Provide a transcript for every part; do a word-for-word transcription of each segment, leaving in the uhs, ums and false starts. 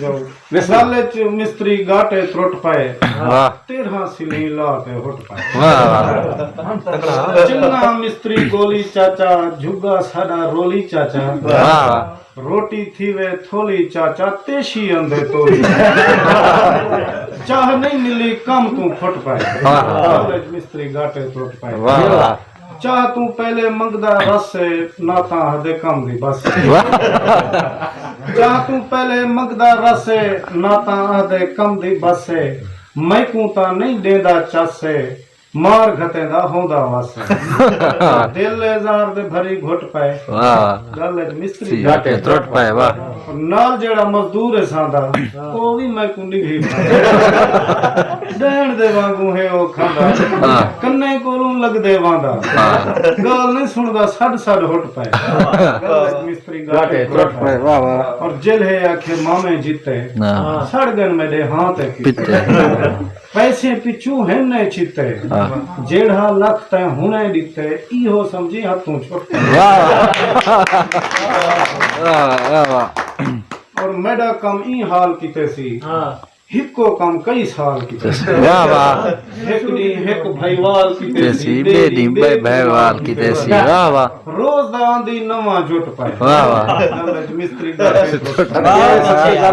گل اچ مستری گاٹے ترٹ پئے، واہ۔ تیرہاں سلیں لا تے ہٹ پئے۔ واہ، واہ۔ چنگا مستری گولی چاچا، جھگا ساڈا رولی چاچا۔ واہ، واہ۔ روٹی تھیوے تھولی چاچا، تیشی اندے تولی۔ چاہ نہیں ملی کم توں پھٹ پئے۔ واہ، واہ۔ گل اچ مستری گاٹے ترٹ پئے۔ واہ، واہ۔ چاہ توں پہلے منگدا رس ہے، نہ تاں آہدے کم دی بس ہے۔ واہ۔ چاہ توں پہلے منگدا رس ہے، نہ تاں آہدے کم دی بس ہے۔ میکوں تاں نہیں ݙیندا چس ہے، مار گھتیں دا ہوندا وس ہے۔ دل ہے زار دے بھری گھٹ پئے۔ واہ۔ گل اچ مستری سی گاٹے گاٹے ترٹ پئے، واہ۔ نال جیڑھا مزدور ہے ساندا، او وی میکوں نگھی پئے۔ ݙیݨ دے وانگوں ہے او کھاندا۔ ہاں۔ کنے کولوں لڳدے واندا۔ ہاں۔ ڳالھ نہیں سݨدا، سݙ سݙ ہٹ پئے۔ گل اچ مستری گاٹے گاٹے ترٹ ترٹ پئے۔ پئے، واہ، واہ۔ اور جل ہے آکھے مامے جتے، ہاں۔ سڑ ڳن میݙے ہاں تے کیتے۔ پیسے پچھوں ہن نے چھتے، ہاں۔ جیڑھا لکھ تیں ہݨے ݙتے، ایہو سمجھی ہتھوں چھٹ پئے۔ واہ۔ واہ، واہ، واہ۔ اور میݙا کم ایں حال کیتے سی، ہاں۔ ہکو کم کئی سال کیتے سی۔ واہ، واہ۔ ہک ݙینہہ ہک بھائیوال کیتے تے سی، سی، ٻئے ݙینہہ ٻئے بھائیوال کیتے سی۔ واہ، واہ۔ روز دا آندی نواں جٹ پئے۔ واہ، واہ۔ گل اچ مستری دا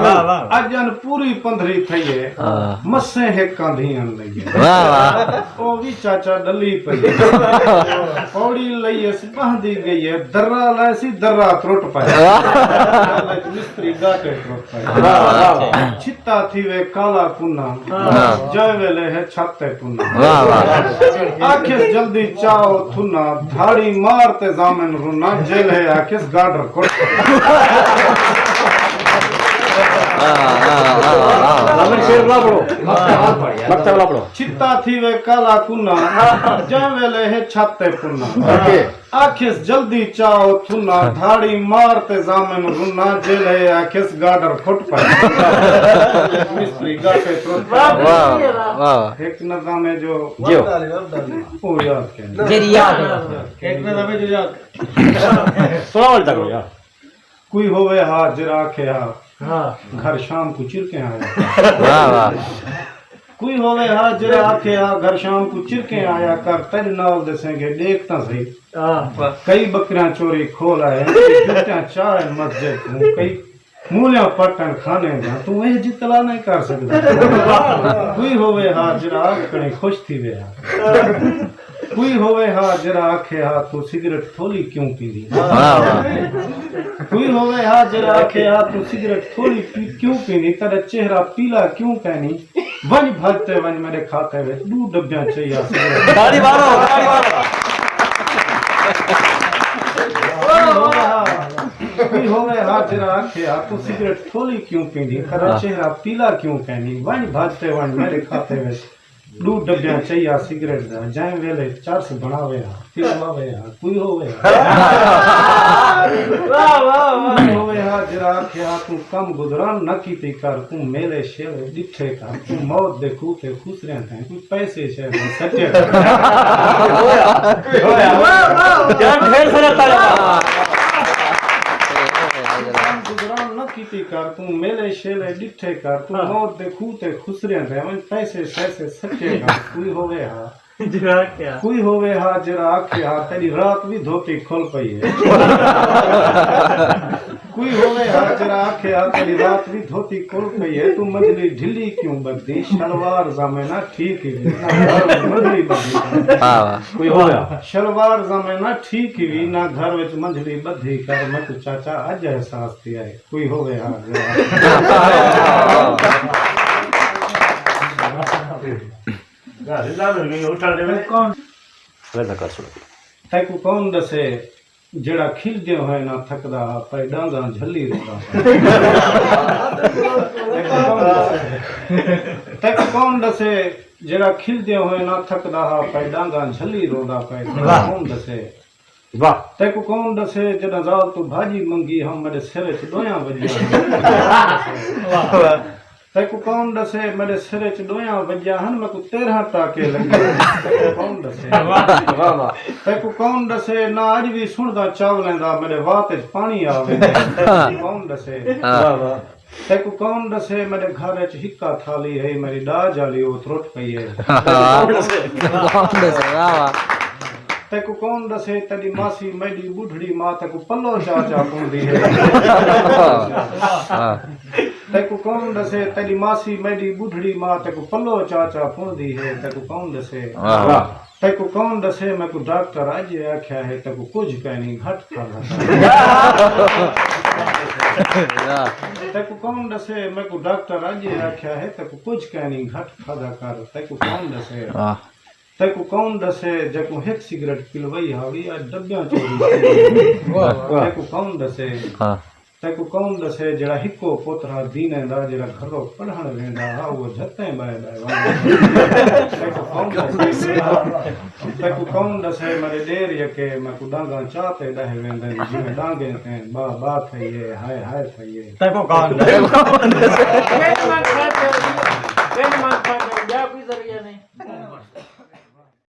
واہ، واہ۔ اڄ ان پوری پندھری تھئی ہے، ہاں۔ مسیں ہک کاندھی ان لئی ہے۔ واہ، واہ۔ او وی چاچا ݙلی پئی ہے۔ پوڑی لئی اس ٻہندی ڳئی ہے، درا لائے سی، درا ترٹ پئے۔ واہ۔ گل اچ مستری گاٹے ترٹ پئے۔ واہ، واہ۔ چھتا تھیوے کالا کنا، ہاں۔ جئیں ویلے ہے چھت تے پنا۔ واہ، واہ۔ آکھیس جلدی چاؤ تھنا، دھاڑی مار تے ضامن رنا، جیل ہے آکھیس گارڈر کٹ۔ واہ، واہ، واہ، واہ۔ ضامن شعر والا پڑھو۔ مکتب والا پڑھو۔ چھتا تھیوے کالا کنا، جئیں ویلے ہے چھت تے پنا۔ اوکے۔ آکھیس جلدی چاؤ تھنا، دھاڑی مار تے ضامن رنا، جیلے آکھیس گارڈر پھٹ پئے۔ مستری گاٹے ترٹ پئے۔ واہ، واہ۔ ہک نظم ہے جو جیو۔ او یاد کہیں۔ جیڑھی یاد ہے۔ ہک نظم ہے جو یاد۔ سناؤ تک یار۔ کوئی ہووے ہا جیڑھا آکھے ہا، ہاں۔ گھر شام کوں چرکیں آیا۔ واہ، واہ۔ کوئی ہووے ہا جیڑھا آکھے ہا، گھر شام کوں چرکیں آیا کر، تیݙے نال ݙسیں گے، ݙیکھ تاں سہی۔ ہاں۔ کئی ٻکریاں چوری کھول آئے، کئی جتیاں چا ہن مسجد کوں، کئی مولیاں پٹ ہن کھانے دیاں، توں اے جتلا نہیں کر سڳدا۔ کوئی ہووے ہا جیڑھا آکھݨے خوش تھیوے ہا۔ کوئی ہووے ہا جیڑھا آکھے ہا، توں سگریٹ تھولی کیوں پیندی؟ واہ، واہ۔ کوئی ہووے ہا جیڑھا آکھے ہا، توں سگریٹ تھولی پی-، کیوں پیندی؟ تیݙا چہرہ پیلا کیوں کائنی؟ ونڄ بھڄ تے ونڄ میݙے کھاتے وچ ݙو ڈبیاں چائی آ سگریٹ۔ تاڑی مارو، تاڑی مارو۔ کوئی ہووے ہا، کوئی ہووے ہا جیڑھا آکھے ہا، توں سگریٹ تھولی کیوں پیندی؟ تیݙا ہاں۔ چہرہ پیلا کیوں کائنی؟ ونڄ بھڄ تے ونڄ میݙے کھاتے وچ ݙو ڈبیاں چائی آ سگریٹ دا، جئیں ویلے چرس بݨاوے ہا، پلواوے ہا، کوئی ہووے ہا۔ واہ، واہ، واہ۔ کوئی ہووے ہا جیڑھا آکھے ہا، توں کم گزران نہ کیتی کر، توں میلے شیلے ݙٹھے کر، توں موت دے کھوہ تے خسریاں تیں، کوئی پیسے شے دے سٹے کر۔ واہ، واہ۔ یار، ڈھیر سارا تاڑیاں۔ توں کم گزران نہ کیتی کر، توں میلے شیلے ݙٹھے کر، توں ہاں۔ موت دے کھوہ تے خسریاں تیں، ونڄ پیسے شیسے سٹے کر، کوئی ہووے ہا۔ جیڑھا آکھے ہا۔ کوئی ہووے ہا جیڑھا آکھے ہا، تیݙی رات وی دھوتی کھل پئی ہے۔ کوئی ہووے ہا جیڑھا آکھے ہا، تیݙی رات وی دھوتی کھل پئی ہے، توں منجھلی ڈھلی کیوں ٻدھی؟ شلوار ضامنہ ٹھیک ہی وی، نہ گھر وچ منجھلی ٻدھی۔ واہ، واہ۔ کوئی ہووے ہا۔ شلوار ضامنہ ٹھیک ہی وی، نہ گھر وچ منجھلی ٻدھی کر، میکوں چاچا اڄ احساس تھیا ہے۔ کوئی ہووے ہا جیڑھا۔ کون؟ ویندہ کر چھوڑو۔ تیکوں کون ݙسے جیڑھا کھلدے ہوئے نہ تھکدا ہا، پئے ݙانگاں جھلی روندا پئے۔ تیکوں کون ݙسے، تیکوں کون ݙسے جیڑھا کھلدے ہوئے نہ تھکدا ہا، پئے ݙانگاں جھلی روندا پئے۔ تیکوں واہ۔ کون ݙسے؟ واہ۔ تیکوں کون ݙسے جݙاں ذال توں بھاڄی منگی ہم، میݙے سر اچ ݙویاں وڄیاں ہن۔ واہ۔ تیکوں کون ݙسے میݙے سر اچ ݙویاں وڄیاں ہن، میکوں تیرہاں ٹاکے لڳے ہن۔ تیکوں کون ݙسے؟ واہ، واہ۔ تیکوں کون ݙسے، نہ اڄ وی سݨدا چاولیں دا، میݙے وات اچ پاݨی آ ویندے۔ کون ݙسے؟ ہاں۔ واہ، واہ۔ تیکوں کون ݙسے میݙے گھر اچ ہکا تھالی ہئی، میݙی ݙا جالی او ترٹ پئی ہے۔ کون ݙسے؟ واہ واہ۔ تیکوں کون ݙسے تیݙی ماسی میݙی ٻڈھڑی ماں تیکوں پلو چا چا پوندی ہے۔ ہاں۔ تیکوں کون ݙسے تیݙی ماسی میݙی ٻڈھڑی ماں تیکوں پلو چا چا پوندی ہے۔ تیکوں کون ݙسے؟ واہ واہ۔ تیکوں کون ݙسے میکوں ڈاکٹر اڄ اے آکھیا ہے تیکوں کجھ کائنی گھٹ کھادا کر۔ واہ۔ تیکوں کون ݙسے میکوں ڈاکٹر اڄ اے آکھیا ہے تیکوں کجھ کائنی گھٹ کھادا کر۔ تیکوں کون ݙسے؟ واہ۔ تیکوں کون ݙسے جیکوں ہک سگریٹ پلوئی ہاوی اڄ ڈبیاں چوری تھیندی۔ تیکوں کون ݙسے؟ ہاں۔ تیکوں کون ݙسے جیڑھا ہکو پتر ہا دینے دا جیڑھا گھروں پڑھݨ ویندا ہا او جھتیں ٻائے ٻائے ونڄ۔ تیکوں کون ݙسے؟ تیکوں کون ݙسے میݙے ݙیر یکے میکوں ݙانگاں چا تے ݙاہے ویندن جیویں ݙانگیں تیں ٻا ٻا تھئی اے ہائے ہائے تھئی اے۔ تیکوں کون ݙسے؟ پنج منگ کھاتے پنج منگ کھاتے ٻیا کوئی ذریعہ نہیں۔